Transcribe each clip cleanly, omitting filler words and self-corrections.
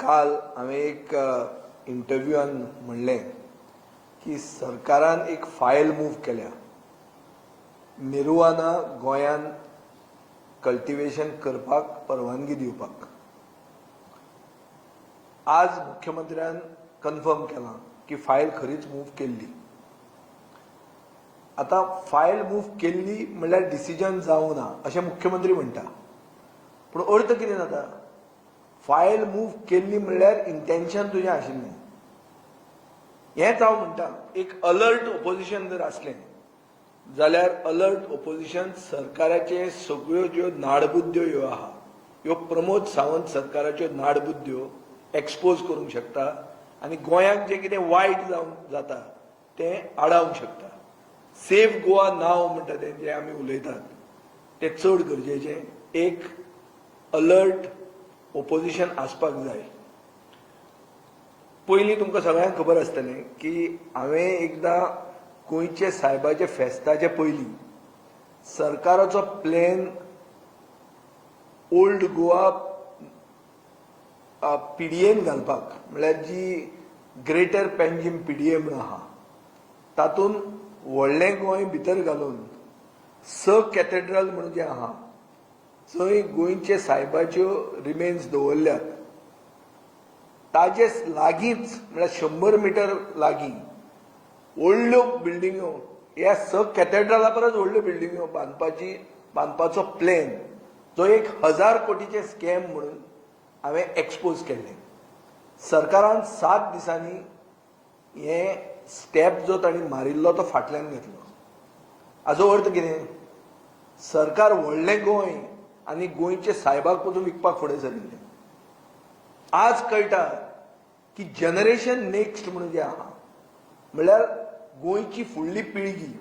काल हांवें एक इंटरव्यूआन म्हणलें की सरकारान एक फायल मूव केल्या मारिजुआना गोंयान कल्टिवेशन करपाक परवानगी दिवपाक. आज मुख्यमंत्र्यान कन्फर्म केलां की फायल खरीच मूव केल्ली. आतां फायल मूव केल्ली म्हणल्यार डिसिजन जावंक ना अशें मुख्यमंत्री म्हणटा, पूण अर्थ कितें जाता? फायल मूव केल्ली म्हणल्यार इंटेन्शन तुजें आशिल्लें. हेंच हांव म्हणटा, एक अलर्ट ओपोजिशन जर आसलें जाल्यार अलर्ट ओपोजिशन सरकाराचे सगळ्यो ज्यो नाडबुद्ध्यो ह्यो आहा, ह्यो प्रमोद सावंत सरकाराच्यो नाडबुद्ध्यो एक्सपोज करूंक शकता आनी गोंयाक जें कितें वायट जावंक जाता तें आडावंक शकता. सेफ गोवा नाव म्हणटा तें जें आमी उलयतात तें चड गरजेचें. एक अलर्ट ओपोजिशन आसपाक जाय. पयलीं तुमकां सगळ्यांक खबर आसतलें की हांवें एकदां गोंयचे सायबाचे फेस्ताचे पयलीं सरकाराचो प्लॅन ओल्ड गोवा पीडीएन घालपाक, म्हणल्यार जी ग्रेटर पेंजीम पीडीए म्हणून आहा, तातूंत व्हडलें गोंय भितर घालून स कॅथेड्रल म्हणून जें आहा थंय गोंयचे सायबाच्यो रिमेन्स दवरल्यात, ताजे लागींच, म्हळ्यार 100 मिटर लागीं व्हडल्यो बिल्डिंग्यो, ह्या स कॅथेड्रला परस व्हडल्यो बिल्डिंग्यो बांदपाचो प्लॅन जो 1000 कोटीचे स्कॅम म्हणून हांवें एक्सपोज केल्लें. सरकारान 7 दिसांनी हे स्टेप जो तांणी मारिल्लो तो फाटल्यान घेतलो. हाजो अर्थ कितें? सरकार व्हडलें गोंय आनी गोंयचे सायबाक पसून विकपाक फुडें सरिल्लें. आज कळटा की जनरेशन नेक्स्ट म्हणून जें आहा, म्हणल्यार गोंयची फुडली पिळगी,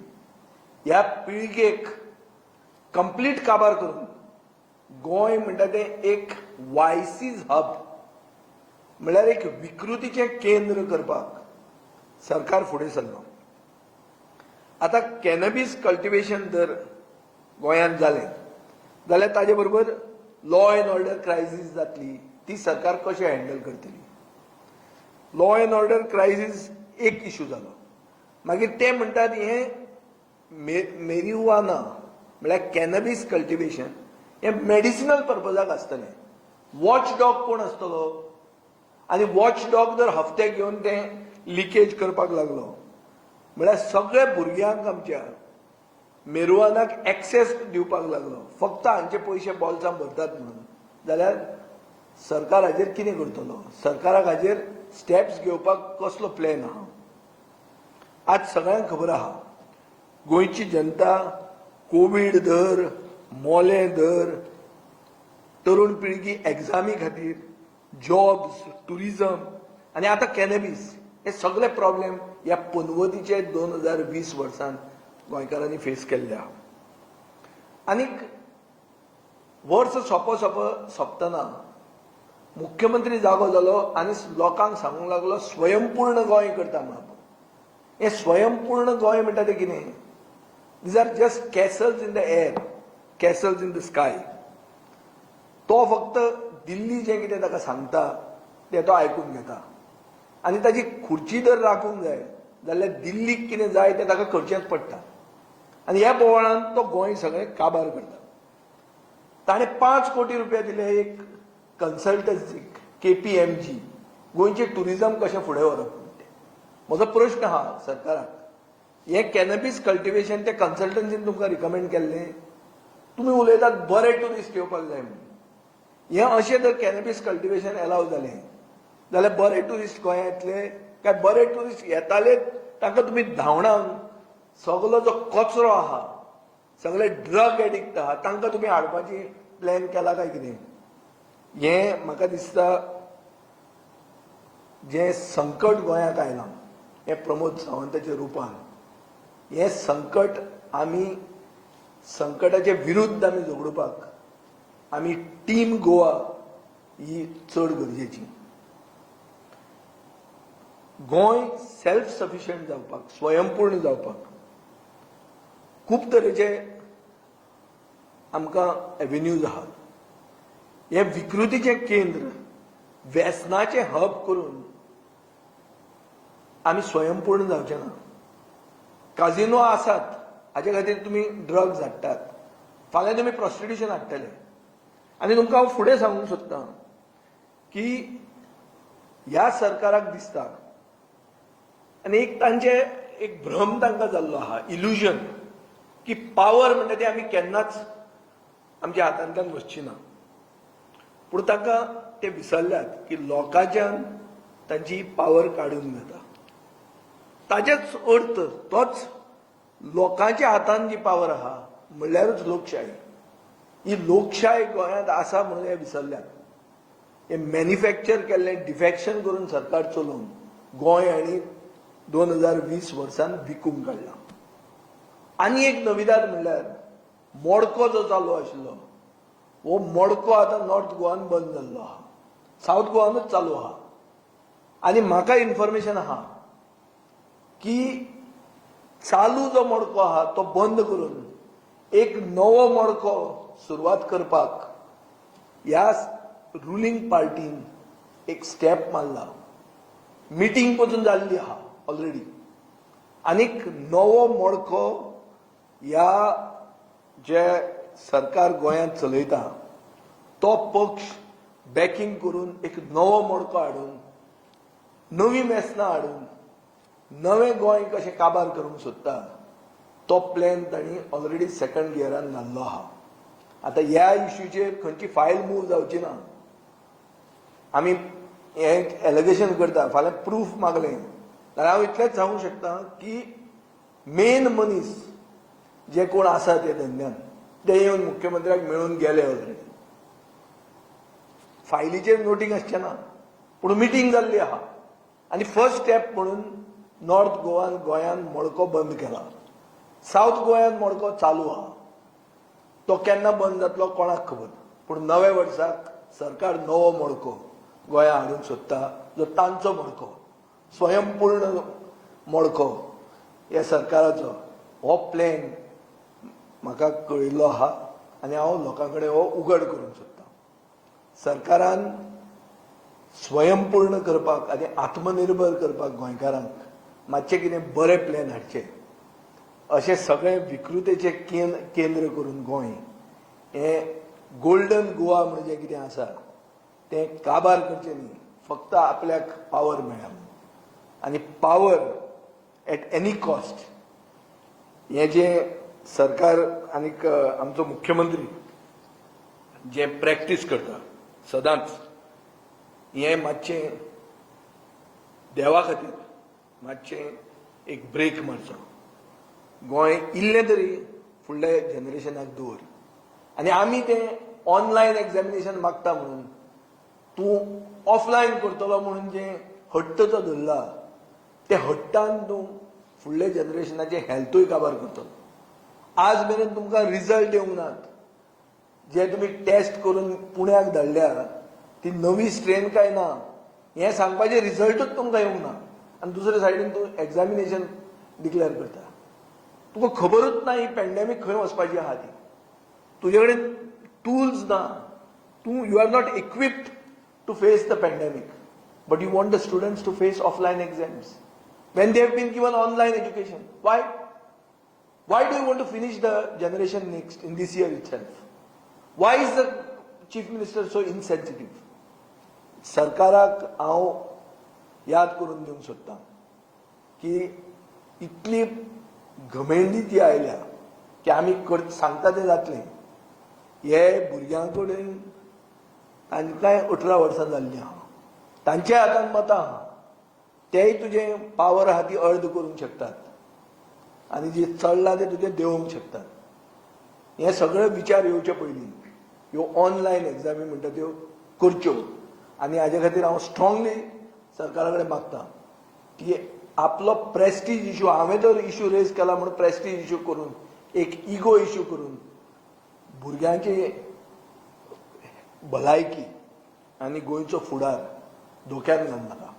ह्या पिळगेक कंप्लीट काबार करून गोंय म्हणटा तें एक वायसीज हब, म्हणल्यार एक विकृतीचें केंद्र करपाक सरकार फुडें सरलां. आतां कॅनबीस कल्टिवेशन जर गोंयांत जालें जाल्यार ताजे बरोबर लॉ एंड ऑर्डर क्रायसीस जातली, ती सरकार कशें हँडल करतली? लॉ एंड ऑर्डर क्रायसीस एक इशू जालो. मागीर ते म्हणटात हें मारिजुआना म्हळ्यार कॅनबीस कल्टिवेशन हें मेडिसिनल पर्पजाक आसतलें. वॉच डॉग कोण आसतलो? आनी वॉच डॉग जर हफ्ते घेवन तें लिकेज करपाक लागलो म्हळ्यार सगळ्या भुरग्यांक आमच्या मारिजुआनाक एक्सेस दिवपाक लागलो, फक्त हांचे पयशे बोल्सां भरतात म्हणून जाल्यार सरकार हाजेर कितें करतलो? सरकाराक हाजेर स्टेप्स घेवपाक कसलो प्लॅन आहा? आज सगळ्यांक खबर आहा, गोंयची जनता कोवीड धर, मोलें धर, तरुण पिळगी एग्जामी खातीर, जॉब्स, टुरिझम आनी आतां कॅनबीस, हे सगळे प्रॉब्लेम ह्या पनवतीचे 2020 वर्सान गोंयकारांनी फेस केल्ले आहा. आनीक वर्स सोंपो सोंपो सोंपतना मुख्यमंत्री जागो जालो आनी लोकांक सांगूंक लागलो, स्वयंपूर्ण गोंय करता म्हणून आपूण. हें स्वयंपूर्ण गोंय म्हणटा तें कितें? These are just castles in the air, castles in the sky. तो फक्त दिल्ली जें कितें ताका सांगता तें तो आयकून घेता आनी ताजी खुर्ची जर राखूंक जाय जाल्यार दिल्लीक कितें जाय तें ताका करचेंच पडटा आनी ह्या बोवाळान तो गोंय सगळें काबार करता. ताणें 5 कोटी रुपया दिले एक कन्सल्टन्सीक, केपीएमजी, गोंयचें टुरिझम कशें फुडें व्हरप म्हणून तें. म्हजो प्रश्न आहा सरकाराक, हें कॅनबीस कल्टिवेशन ते कन्सल्टन्सीन तुमकां रिकमेंड केल्लें? तुमी उलयतात बरे टुरिस्ट येवपाक जाय म्हणून. हें अशें जर कॅनबीस कल्टिवेशन एलाव जालें जाल्यार बरे टुरिस्ट गोंयांत येतले काय बरे टुरिस्ट येताले तांकां तुमी धांवडावन सगलो जो कचरो आहा, सगळे ड्रग एडिक्ट आहा, तांकां तुमी हाडपाची प्लॅन केला काय कितें? हें म्हाका दिसता, जें संकट गोंयाक आयलां हें प्रमोद सावंताच्या रुपान, हें संकट आमी संकटाचे विरुद्ध आमी झगडुपाक आमी टीम गोवा ही चड गरजेची. गोंय सेल्फ सफिशियंट जावपाक, स्वयंपूर्ण जावपाक खूब तरेचे आमकां एवेन्यूज आहात. हें विकृतीचें केंद्र वेसनाचें हब करून आमी स्वयंपूर्ण जावचे ना. काजिनो आसात हाजे खातीर तुमी ड्रग्स हाडटात, फाल्यां तुमी प्रोस्टिट्युशन हाडटले. आनी तुमकां हांव फुडें सांगूंक सोदतां की ह्या सरकाराक दिसता आनी एक तांचे एक भ्रम तांकां जाल्लो आहा, इल्युजन, की पावर म्हणटा ती आमी केन्नाच आमच्या हातांतल्यान वचची ना. पूण तांकां ते विसरल्यात की लोकांच्यान तांची पावर काडून घेता. ताचेच अर्थ तोच लोकांच्या हातान जी पावर आहा म्हणल्यारूच लोकशाही. ही लोकशाय गोंयांत आसा म्हणून हे विसरल्यात. हे मॅन्युफॅक्चर केल्लें डिफॅक्शन करून सरकार चलोवन गोंय आनी 2020 वर्सान विकूंक काडलां. आनी एक नविदाद म्हणल्यार मडको जो चालू आशिल्लो हो मडको आतां नॉर्थ गोवान बंद जाल्लो आहा, सावथ गोवानूच चालू आहा. आनी म्हाका इन्फॉर्मेशन आहा की चालू जो मडको आहा तो बंद करून एक नवो मडको सुरवात करपाक ह्या रुलींग पार्टीन एक स्टेप मारला. मिटींग पसून जाल्ली आहा ऑलरेडी. आनीक नवो मडको ह्या जे सरकार गोंयांत चलयता तो पक्ष बॅकिंग करून एक नवो मडको हाडून, नवी वेसनां हाडून नवें गोंय कशें काबार करूंक सोदता तो प्लॅन तांणी ऑलरेडी सेकंड गियरान घाल्लो आहा. आतां ह्या इश्यूचेर खंयची फायल मूव जावची ना. आमी हें एलिगेशन करता, फाल्यां प्रूफ मागलें जाल्यार हांव इतलेंच सांगूंक शकता की मेन मनीस जे कोण आसा ते धंद्यान ते येवन मुख्यमंत्र्याक मेळून गेले ऑलरेडी. फायलीचेर नोटींग आसचें ना, पूण मिटींग जाल्ली आहा. आनी फर्स्ट स्टेप म्हणून नॉर्थ गोवान गोंयान मडको बंद केला, सावथ गोंयान मडको चालू आहा. तो केन्ना बंद जातलो कोणाक खबर, पूण नव्या वर्साक सरकार नवो मडको गोंया हाडूंक सोदता, जो तांचो मडको, स्वयंपूर्ण मडको ह्या सरकाराचो हो प्लॅन म्हाका कळिल्लो आहा आनी हांव लोकां कडेन हो उगड करूंक सोदतां. सरकारान स्वयंपूर्ण करपाक आनी आत्मनिर्भर करपाक गोंयकारांक मातशें कितें बरें प्लॅन हाडचे. अशें सगळें विकृतेचें केंद्र करून गोंय हें गोल्डन गोवा म्हणजे कितें आसा तें काबार करचें न्ही फक्त आपल्याक पावर मेळ्ळ्या म्हणून. आनी पावर एट एनी कॉस्ट हें जें सरकार आनीक आमचो मुख्यमंत्री जें प्रॅक्टीस करता सदांच, हें मातशें देवा खातीर मातशें एक ब्रेक मारचो. गोंय इल्लें तरी फुडल्या जनरेशनाक दवर. आनी आमी तें ऑनलायन एग्जामिनेशन मागता म्हणून तूं ऑफलायन करतलो म्हणून जें हट्ट जो धरला ते हट्टान तूं फुडल्या जनरेशनाचें हेल्थूय काबार करतलो. आज मेरेन तुमकां रिजल्ट येवंक नात. जे तुमी टेस्ट करून पुण्याक धाडल्या ती नवी स्ट्रेन काय ना हें सांगपाचें रिजल्टूच तुमकां येवंक ना. आनी दुसरे सायडीन तूं एग्जामिनेशन डिक्लेअर करता, तुका खबरूच ना ही पॅन्डेमीक खंय वचपाची आहा ती. तुजे कडेन टूल्स ना, तूं you are not equipped to face the pandemic, but you want the students to face offline exams when they have been given online education. Why? Why do you want to finish the generation next in this year itself? Why is the chief minister so insensitive? सरकाराक हांव याद करून दिवंक सोदतां की इतली घमेंडी ती आयल्या की आमी कर सांगता तें जातलें. हे भुरग्यां कडेन तांकांय 18 वर्सां जाल्लीं आहा, तांच्या हातान मतां आहा, तेय तुजें पावर आहा ती अर्द करूंक शकतात आनी जी चडलां तें तुजें देंवोवंक शकतात. हे सगळे विचार येवचे पयलीं ह्यो ऑनलायन एग्जामी म्हणटा त्यो करच्यो. आनी हाजे खातीर हांव स्ट्रॉंगली सरकारा कडेन मागता की आपलो प्रेस्टीज इशू, हांवें तर इशू रेज केला म्हणून प्रेस्टीज इशू करून, एक इगो इशू करून भुरग्यांची भलायकी आनी गोंयचो फुडार धोक्यात घालनाका.